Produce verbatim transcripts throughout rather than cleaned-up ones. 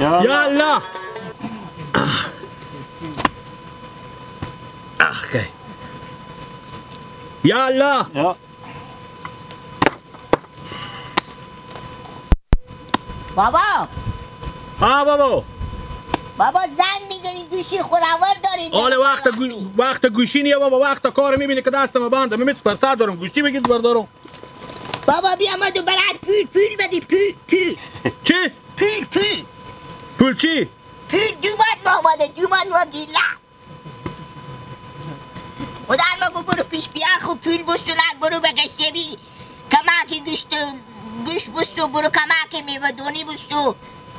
یا الله. آخ، کی. یا الله. یا. بابا. ها بابا. بابا، زنگ می‌زنی، گوشی خو را ور داریم. حال وقت گو-، وقت گوشی نیه بابا، وقت کار می‌بینی که دست ما بنده. من فرصت دارم، گوشی بگیر بردارم. بابا، بیا ما دو برات پول، پول بدی، پول، پول. چی؟ پول، پول. پول چی؟ پول دوماد ما آمده، دوماد ما گیلا. خدا ما گو برو پیش بیار خو پول بوسو، نه برو به قصه بی. کماکی گوشت، گوش بوسو، برو کماکی میوه دونی بوسو.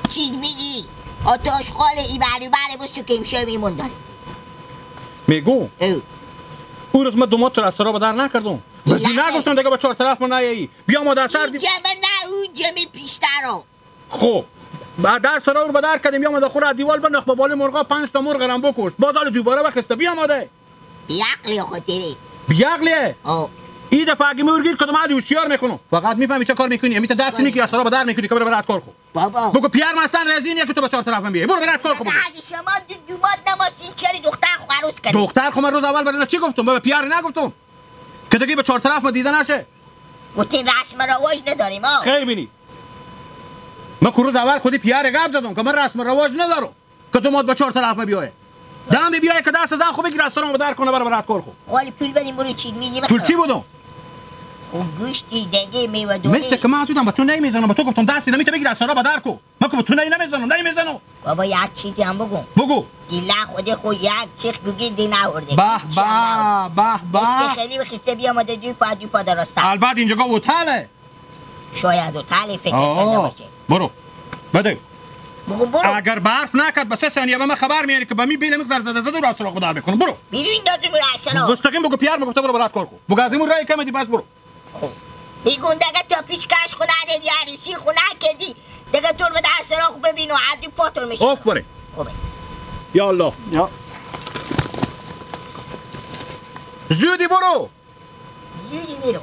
چی میگی؟ آتش خال ای بری بری بوسو که امشب میمون داری. میگو. او. او روز ما دوماد تو را سرا به در نکردم. بزی نگفتم دیگه به چهار طرف ما نیایی. بیا ما در سر دی- اینجا من نه، اونجا می پیشترو. خو. با در سرا اور به در کردیم، یا ما در خور دیوال بنخ، با بال مرغا پنج تا مرغ رم بکشت. باز حال دوباره بخسته، بیا ما ده. بیعقلی خو تیری. بیعقلیه؟ آه. ای دفعه اگه مرغ گیر کدوم عادی هوشیار می‌کنم. فقط می‌فهمی چه کار می‌کنی. امی تا دست کاری. نیکی از سرا به در می‌کنی که بره برات کار خو. بابا. بگو پیار مستن رزینیه که تو به چهار طرف من بیه. برو برات کار خو بابا، بگو. اگه شما دو، دوماد نماسین چری دختر خو عروس کنی؟ دختر خو من روز اول برای چی گفتم؟ بابا پیار نگفتم. که دیگه به چهار طرف ما دیده نشه. گفتین رسم رواج نداریم ها. خیر بینی. من که روز اول خودی پیار گپ زدم که من رسم رواج ندارم که دوماد به چهار طرف ما بیایه. دم بیایه که دست زن خو بگیر، از سرم به در کنه، بره برات کار خو. خالی پول بدیم برو چی می‌گی؟ پول چی بودم؟ خو گوشتی دگه میوه دونی. مثل که من از بودم به تو نمیزنم، به تو گفتم دستی نمیته بگیر، از سرا به در کو. من که به تو نی نمیزنم، نمیزنم. بابا، یک چیزی هم بگو. بگو. گیلا خودی خو یک چیخ گوگیل دی نهورده. به، هیچی هم نهورده. به، به، به. مثل خیلی بخیسته بیامده دوی پا، دوی پا درسته. البته اینجا هتله. شاید هتلی فکر آه، کرده باشه. برو. بده. بگو برو. اگر برف نکد، به سه ثانیه به من خبر میاری که به می بیل مقدار زده زده رو از سراغ بدر می‌کنم. برو. بیرون دازی برو اصلا. مستقیم بگو پیار مگفته برو برات کار خو. بگو از این رای کم دی، بس برو. خب. بیگون دگه تا پیشکش خو نده، عروسی خو نکردی. دگه تور به در سرا خو ببینو، عدی پاتور می‌شه. آفرین. خب. یا الله. یا. زودی برو. زودی برو.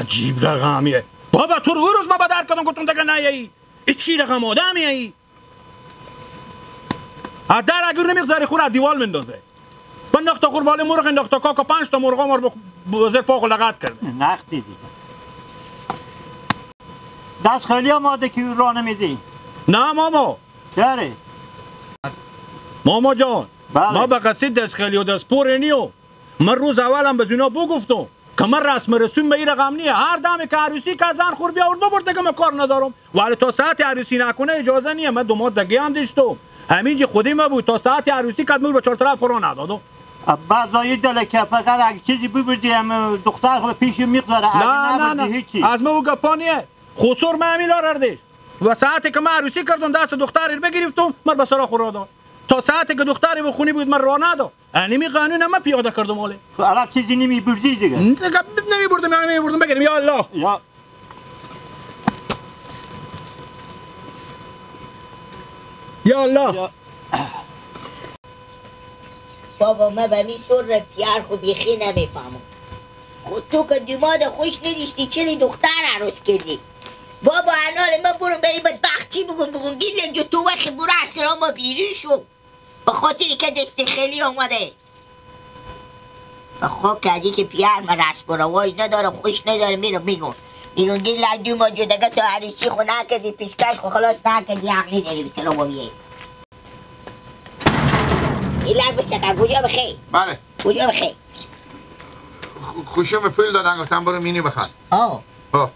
عجیب رقمیه. بابا، تو رو روز ما بدر کردم، گفتم دگه نه ای. ای چی رقم آدمی ای؟ ها در اگر نمیگذاری خور دیوال مندازه. به نقطه خور باله مرغ انداخته، کاکا پنج تا مرغا مار بخ-، بزر پاک و لغت کرده. نقطی دیگه. دست خالی آماده که راه نمیدی. نه ماما. چره؟ ماما جان، بله. ما به قصد دست خالی و دست پر نیو. من روز اول هم به زینا بگفتم که من رسم رسوم به این رقم نیه. هر دمی که عروسی که زن خور بیاورد ببرد، دیگه من کار ندارم. ولی تا ساعت عروسی نکنه اجازه نیه. من دو ماه دگه هم داشتم. همینجی خودی ما بود. تا ساعت عروسی کد مور به چهار طرف خورا ندادم. بعضایی دله که فقط اگه چیزی ببردی هم دختر خود پیش می‌گذاره. اگه نه، نه، نبردی نه. هیچی. از من او گپا نیه. خسور من همین لار اردش. و ساعتی که من عروسی کردم، دست دختری رو بگرفتم، من به سرا خورا داد. تا ساعتی که دختری به خونی بود، من راه نداد. انیمی قانون هم پیاده کردم حاله. خب، الان چیزی نمی‌بردی دیگه. دیگه نمی‌بردم، یعنی نمی‌بردم، بگیریم، یا الله. یا. یا الله. یا. بابا، من به می سر پیار خو بیخی نمی‌فهمم. خو تو که دوماد خوش ندیشتی، چلی دختر عروس کردی؟ بابا، انال من برو به این بدبخت چی بگم، بگم گیل جو تو وخی برو از سرا ما بیرون شو. به خاطر که دست خیلی آمده. به خاک کدی که پیار من رسم و رواج نداره، خوش نداره، میرم میگم. میگم گیل دو ما جو دگه تو عروسی خو نکردی، پیشکش خو خلاص نکردی، حق نداری به سرا ما بیایی. ایلر بسکه، کجا بخی؟ بله. کجا بخی؟ خو-، خوشم پول دادن، گفتن برو مینی بخر. آه. آه.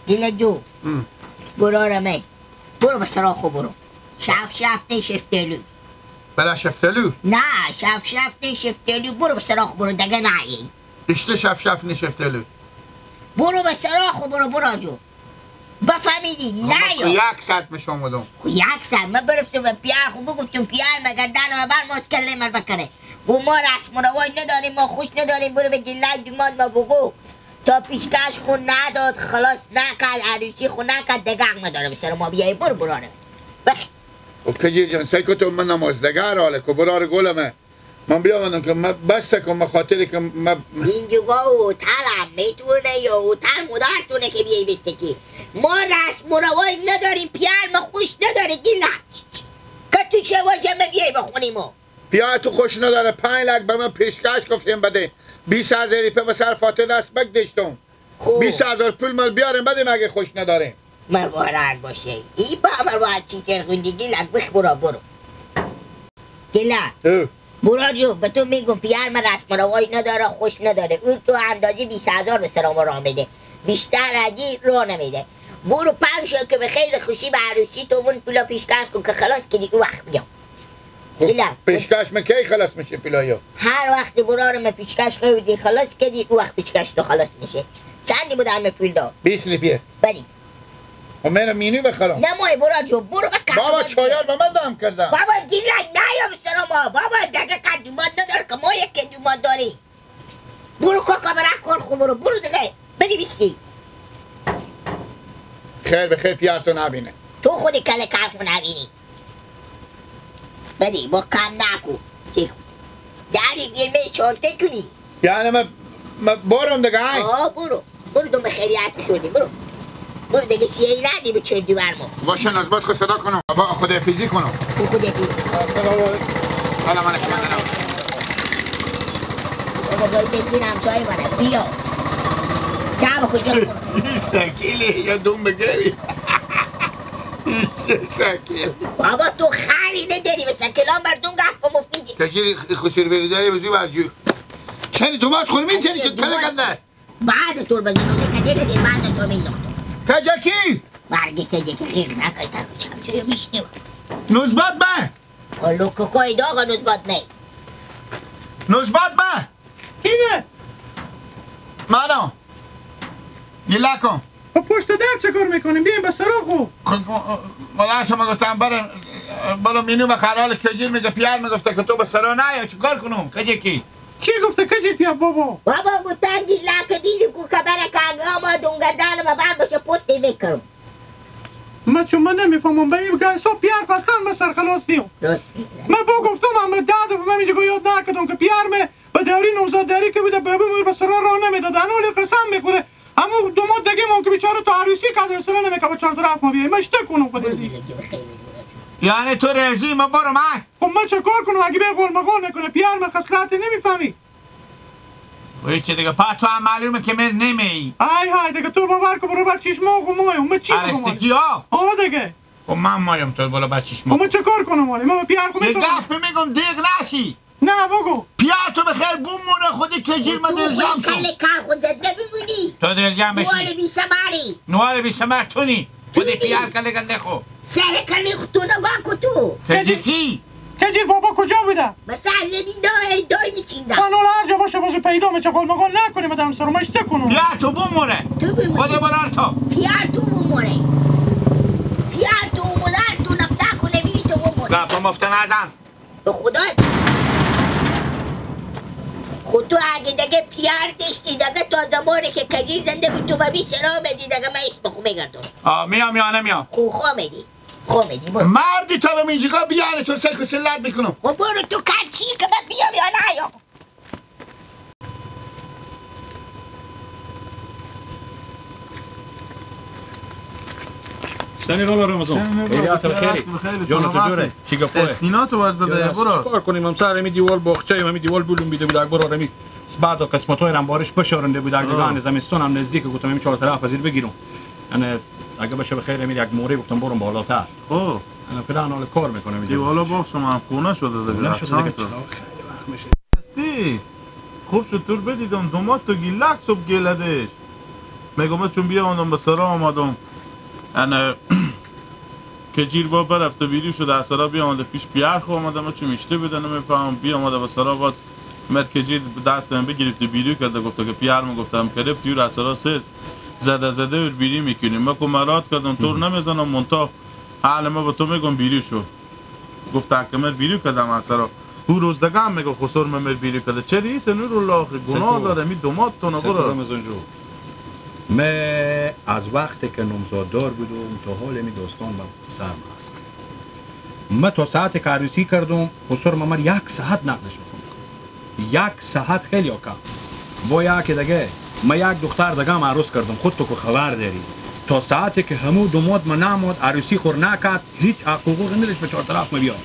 گیل دو. ام. برو رمه. برو به سرا خو برو. شف شف نه شفتلو. بلا شفتلو؟ نه، شف شف نه شفتلو. برو به سرا خو برو، دگه نه ای. اشته شف شف نه شفتلو. برو به سرا خو برو، برو جو. بفهمیدی؟ نه خو یا. یک ساعت مش آمدم. خو یک ساعت. من برفتم به پیار خو بگفتم، پیار مگردن و بر ماس کله مر بکنه. گو ما رسم و رواج نداریم، ما خوش نداریم، برو به گیلای دوماد ما بگو. تا پیشکش خو نداد، خلاص نکرد، عروسی خو نکرد، دگه حق نداره به سر ما بیایی، برو براره. بخ. و کجی جان، سیکو تو من نماز دگه حاله کو برار گلمه. من بیامدم که من بس کن، به خاطر که من اینجا هتل هم می‌تونه یا هتل مدار تونه که بیای بستکی. ما رسم و رواج نداریم، پیار ما خوش نداره گیلک. که تو چه وجه ما بیای بخونیم ما؟ پیار تو خوش نداره، پنج لک به من پیشکش گفتیم بده. بیست هزار روپیه به سر فاتح دست بگذاشتم. خب. بیست هزار پول من بیاریم بدیم اگه خوش نداریم. مبارک باشه. ای با من با چی تر خوندی گیلک، بخ برو برو. گیلک. اه. برار جو، به تو می‌گم پیار من رسم و رواج نداره، خوش نداره. اون تو اندازه بیست هزار به سر ما راه می‌ده. بیشتر از این راه نمی‌ده. برو پنج شو که به خیر خوشی به عروسی تو من پولا پیشکش کن که خلاص کنی او وقت بیا. خب، گیلک. پیشکش من کی خلاص می‌شه پولایو؟ هر وقت برار من پیشکش کردی خلاص کنی او وقت پیشکش تو خلاص می‌شه. چندی بود همه پول دا؟ بیست روپیه. بدی. خب، من مینو بخرم. نمای برار جو، برو به بابا، کارمند. چایار به من دم کردم. بابا، گیلک نیا به سر ما. بابا، دگه کار دوماد نداره که ما یک دوماد داری. برو کاکا، برا کار خو برو، برو دگه. بدی بیستی. خیر به خیر، پیار تو نبینه. تو خودی کله کار خو نبینی. بدی، با کم نکو. چی کو؟ دری فیلمه چانته کنی. یعنی من، من برم دیگه، آی؟ آه، برو. برو دم خیریت شدی، برو. برو دیگه سیاهی ندی به چندی بر ما. باشه، نزبت خود صدا کنم. با خدافیزی کنم. تو خدافیزی. سلام علیکم. سلام علیکم. بابا، جای سکین همسایه منه. بیا. چه با کجا؟ این سکیله یا دم بگری. این سکیل. بابا، تو خری نداری، به سکیلان مردم گپ با مفتی. کجی خسر بری داری بزو برجو. چنی دومات خورمی، چنی دومات، که کله دومات. کنده. بعد تو بزنم، کجی نداری، بعد تو می دکتر. کجکی؟ برگی کجکی خیر نکرد، تا چم چوی میشنو. نزبت به. لوکوکای داغ نزبت به. نزبت به. اینه. مانا. گیلکم. خب پشت در چه کار می‌کنیم؟ بیایم به سرا خو. خب، مادر شما گفتم برم، برم مینو به خلال کجیر میگه، پیار میگفته که تو به سرا نیا، چی کار کنم؟ کجی کی؟ چی گفته کجیر پیار بابا؟ بابا گفتن گیلک دیدی کو که بره کنگا ما دونگردان ما بند باشه پستی می‌کنم. من چون من نمی‌فهمم، به این گیسا پیار فستن به سرخلاص نیو. راست می‌گی. من با گفتم، من ده دفعه من اینجا یاد نکردم که پیار من به دوری نامزادداری که بوده، به بمیر به سرا راه نمی‌داد. الان قسم می‌خوره. اما دوماد دگه ممکن بیچاره تا عروسی کرده، سرا نمی‌کنه، به چهار طرف ما بیایی. من اشته کنم خود ازی. یعنی تو راضی؟ من برم، اه؟ خب من چه کار کنم؟ اگه به قول مقول نکنه، پیار من خصلت نمی‌فهمی. و هیچ دیگه. پا تو هم معلومه که من نمی‌ای. های های دیگه، تو باور کن، برو بر چشم خو مایم. من چی بگم؟ ارستگی ها؟ آه دیگه. خب من مایم، تو برو بر چشم. خب من چه کار کنم والی؟ من به پیار خو یه می‌تونم. گپ می‌گم، دیق نشی. نه، بگو. پیار تو بخیر بمونه، خودی کجیر من تو دلجم خودی شم. کل کار خود زده بمونی. تو دلجم بشی. نوال بی سماری. نوال بی سمر تونی. خودی پیار کله گنده خو. سر کله خو تو نگاه کو تو. کجی کی؟ کجی بابا کجا بوده؟ مثلا یه بیدای دای میچینده. خانم هر جا باشه بازو پیدا می‌شه، قول مقول نکنیم، آدم سر ما اشته کنم. پیار تو بمونه. تو بمونه. خود برار تو. پیار تو بمونه. پیار تو مادر تو نفته کنه بی تو بمونه. گپ مفته نزن. به خدا. خو تو اگه دگه پیار داشتی، دگه تا زمانی که کجی زنده بود، تو به بی سلام بدی، دگه من اسم خو می‌گردم. آه، میام، میانه میام. خو خو می‌دی. خو می‌دی، برو. مردی تا به من جگا بیانه تو سک و سلت می‌کنم. خو برو تو کار چی که من بیام یا نه یا؟ سنی رو رمضان. سنی رو خیریت، خیریت، خیریت. جان تو سلامتی. جوره؟ چی گپوه؟ استینا تو ورزده، یا برو. چیکار کنیم؟ هم سر همی دیوال باغچه، همی دیوال بولون بیده بود، برو همی بعض قسمت‌های هم بارش بشارنده بود، آه. دگان زمستون هم نزدیک، گفتم همی چهار طرف پذیر بگیرم. یعنی اگه بشه به خیر، همی یک موری گفتم برم بالاتر. خب. الان فعلا حال کار می‌کنم اینجا. دیوالا باغ شما هم خونه شده دیگه. خونه شده دیگه. چند سال؟ چرا؟ خیلی وقت می‌شه. هستی؟ خوب شد تو رو بدیدم، دوماد تو گیلک صبح گلدش. می‌گم چون بیامدم به سرا آمدم. انا کجیر با برفته بیرو شده، از سرا بیامده پیش پیار خو آمده، ما چون اشته بده نمی‌فهمم، بیامده به سرا باز مر کجیر دست من بگرفته بیرو کرده، گفته که پیار من گفتم گرفتی و از سرا سر زده زده و بیری می‌کنی. ما کو مراد کردم تو رو نمی‌زنم، منتها حال ما به تو می‌گم بیری شو. گفت حکمر بیرو کردم از سرا. او روز دگه هم میگه خسر ممر بیرو کرده. چری ایت نور الله آخی گناه داره، می دوماد تو نبره. سکرم از اونجو. من از وقتی که نامزاددار بودم تا حال می داستان به سر من است. من تا ساعت که عروسی کردم، خسر ممر یک ساعت نقدش بکنم. یک ساعت خیلی ها کم. با یکی دگه، من یک دختر دگه هم عروس کردم، خود تو که خبر داری. تا ساعتی که همو دوماد ما ناماد، عروسی خور نکد، هیچ حقوق نداشت به چهار طرف ما بیاد.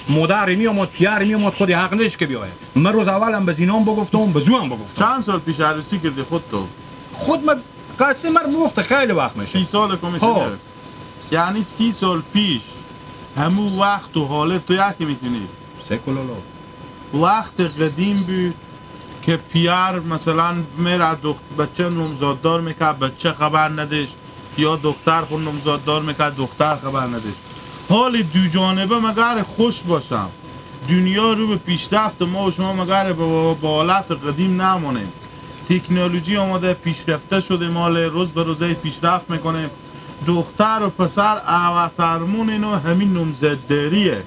مادر میامد، پیار میامد، خود حق نداشت که بیاید. من روز اولم به زینام بگفتم، به زوام بگفتم. چند سال پیش عروسی کردی خود تو؟ خود من قصه مر مفت خیلی وقت می‌شه. سی سال کمی ها. شده. یعنی سی سال پیش همو وقت و حال تو یکی می‌کنی؟ سه کلالا. وقت قدیم بود که پیار مثلاً میره دخت-، بچه نامزاددار می‌کرد، بچه خبر نداشت، یا دختر خود نامزاددار می‌کرد، دختر خبر نداشت. حال دو جانبه مگر خوش باشم. دنیا رو به پیشرفت ما و شما مگر به، به حالت قدیم نمانیم. تکنولوژی آماده، پیشرفته شده، ما روز به روزه پیشرفت می‌کنیم. دختر و پسر اوسرمون اینو همین نامزدداریه.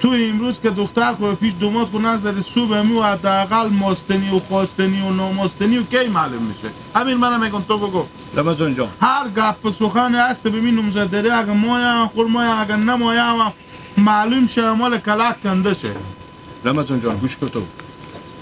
تو امروز که دختر خو پیش دوماد خو نزدی، صبح امو حداقل ماستنی و خواستنی و ناماستنی و کی معلوم می‌شه؟ امیر، منم می‌گم، تو بگو. رمضان جان. هر گپ و سخن هست به می نامزدداری، اگه مایم خور مایم، اگه نمایم معلوم شه، مال کلک کنده شه. رمضان جان، گوش کن تو.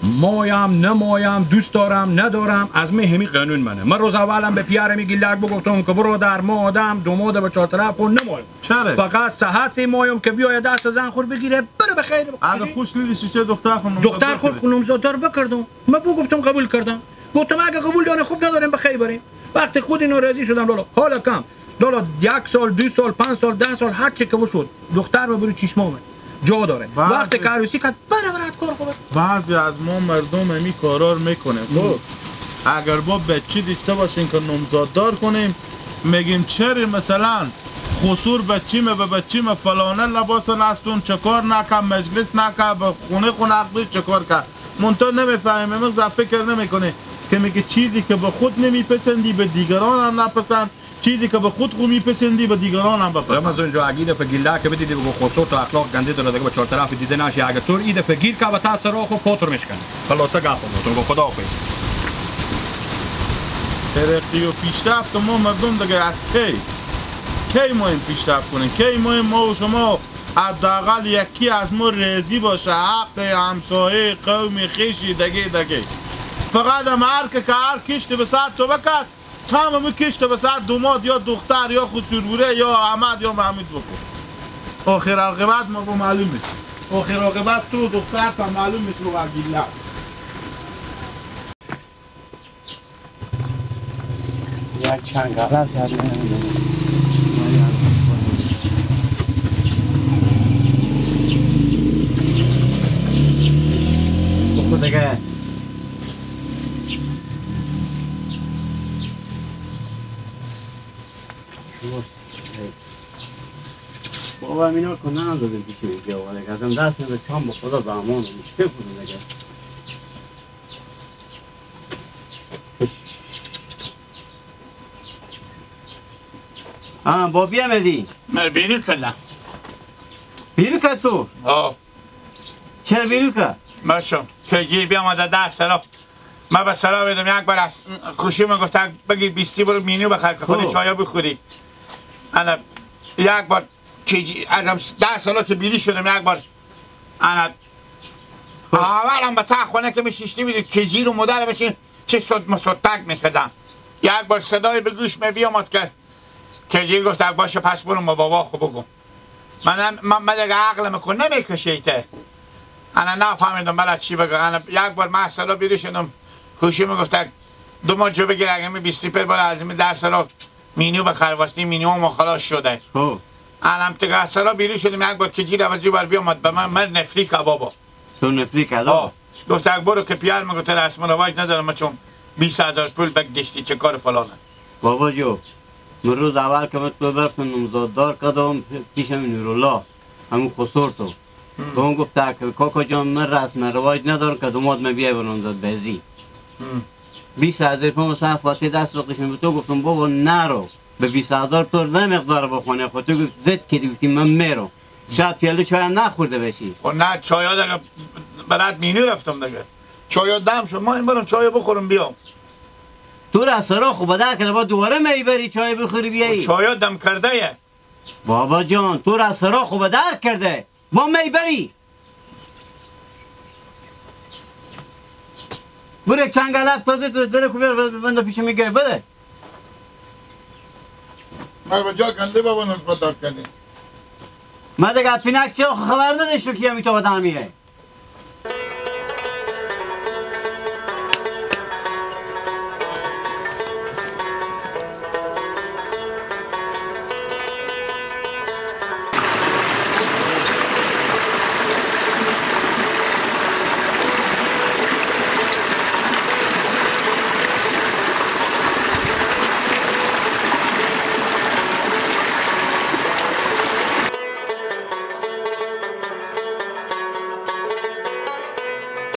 مایم، نمایم، دوست دارم، ندارم، از می همی قانون منه. من روز اولم به پیارمی گیلک بگفتم که برادر، ما آدم، دوماد به چهار طرف خو نمایم. چرا؟ فقط صحت مایم که بیاید دست زن خور بگیره، بره به خیر. اگه خوش نداشتی چه دختر خو نامزاد دختر خور بکردی؟ خو نامزاددار بکردم. من بگفتم قبول کردم. گفتم اگه قبول داره خوب، ندارم به خیر بریم. وقتی خود اینا راضی شدم، لالا، حالا کم. لالا، یک سال، دو سال، پنج سال، ده سال، هر چی که بشد، دختر به برو چشمامه جا داره. بله. وقتی که عروسی کرد، بره، بره، کار خوبه. بعضی از ما مردم همی کارا رو می‌کنیم. خب، اگر با بچه داشته باشیم که نامزاددار کنیم، می‌گیم چرا مثلاً خسور بچی مه به بچی مه فلانه لباس نستون، چه کار نکه، مجلس نکه، به خونه خو نقدش چه کار که. منتها نمی‌فهمیم، امروز فکر نمی‌کنه که میگه چیزی که به خود نمی‌پسندی به دیگران هم نپسند. چیزی که به خود خو می‌پسندی، به دیگران هم بپسند. رمضان جو، اگه ایده فگیلده که بدیدی بگو خسور تو اخلاق گنده داره، دیگه به چهار طرف دیده نشی. اگه طور ایده فگیر که به تاسه را خو پاتر میشکنی. خلاصه گپ بود. تو خدا حافظ. ترقی و پیشرفت ما مردم دیگه از کی؟ کی ما این پیشرفت کنیم؟ کی ما این، ما و شما حداقل یکی از ما راضی باشه، حق همسایه، قوم، خیشی، دگه دگه. فقط هم هر که، که هر کشت به سر تو بکرد، تمام کشت به سر دوماد یا دختر یا خسور بوره یا احمد یا محمود بکن. آخر عاقبت ما با معلوم می‌شه. آخر عاقبت تو دختر تا معلوم می‌شه با گیلک. یک چنگ غلط زدیم. بخور دیگه. بابا، مینا کن، نه، اندازه بیشی میگه، ولی که ازم دست می‌ده، چند به خدا به امان می‌شه، بودم دیگه. ها، با بیامدی. من بیرو کردم. بیرو کرد تو؟ آه. چرا بیرو کرد؟ مشم. که گیر بیامده ده سلام. من به سلام بدم، یک بار از خوشی من گفته بگیر بیستی برو مینو بخر که خود خب. چایا بخوری. انا یک بار کیجی، ازم ده سالا که بیری شدم، یک بار انا خب. اولم به تا خونه که می شیشتی بیدی، کیجی رو مدر بچین چه صد مصدق می‌کردم. یک بار صدای به گوش می بیامد که کیجی گفت: «باشه، پس برو ما بابا خو بگو.» من هم، من، من دیگه عقلم کو نمی‌کشه ایته. انا نفهمیدم بلا چی بگم. انا یک بار من سلو بیرو شدم، خوشی می‌گفت: «دو ما جو بگیر، اگه می بیستی پر بالا از می ده سلو مینیو به خر واستی، مینیو ما خلاص شده.» خب. الان تگه سرا بیرو شدم، یک بار کجی رو جو بر بیامد، به من مر نفری که بابا. تو نفری که آه. گفت: «اگه برو که پیار مگو تر اسم رواج ندارم، چون بیست هزار پول بک دشتی چه کار فلانه.» بابا جو، من روز اول که من تو برفتم نمزاد دار کدم پیش همین نورالله، همون خسور تو. هم. به اون گفت که کاکا جان، من رسم رواج ندارم که دوماد من بیای به نمزاد بزی. هم. بیست هزار پا مثلا فاتح دست بکشم به تو، گفتم بابا نرو، به بیست هزار تو نه مقدار بخونه خود. تو گفت زد که گفتی من میرم. شاید پیاله چای هم نخورده باشی. خب نه، چایا دیگه برات مینو رفتم دیگه. چایا دم شد، ما این برم چای بخورم بیام. تو را سرا خوب در کرده، با دوباره میبری چای بخوری بیایی. خب چایا دم کرده یه. بابا جان، تو را سرا خوب در کرده. با میبری. برو یک چنگ علف تازه تو دره کو بیار، بنده پیش میگه بده. هر بجا کنده بابا نسبت داد کنی. ما دگه پینک چه خبر نداشتم که همی تو آدمیه.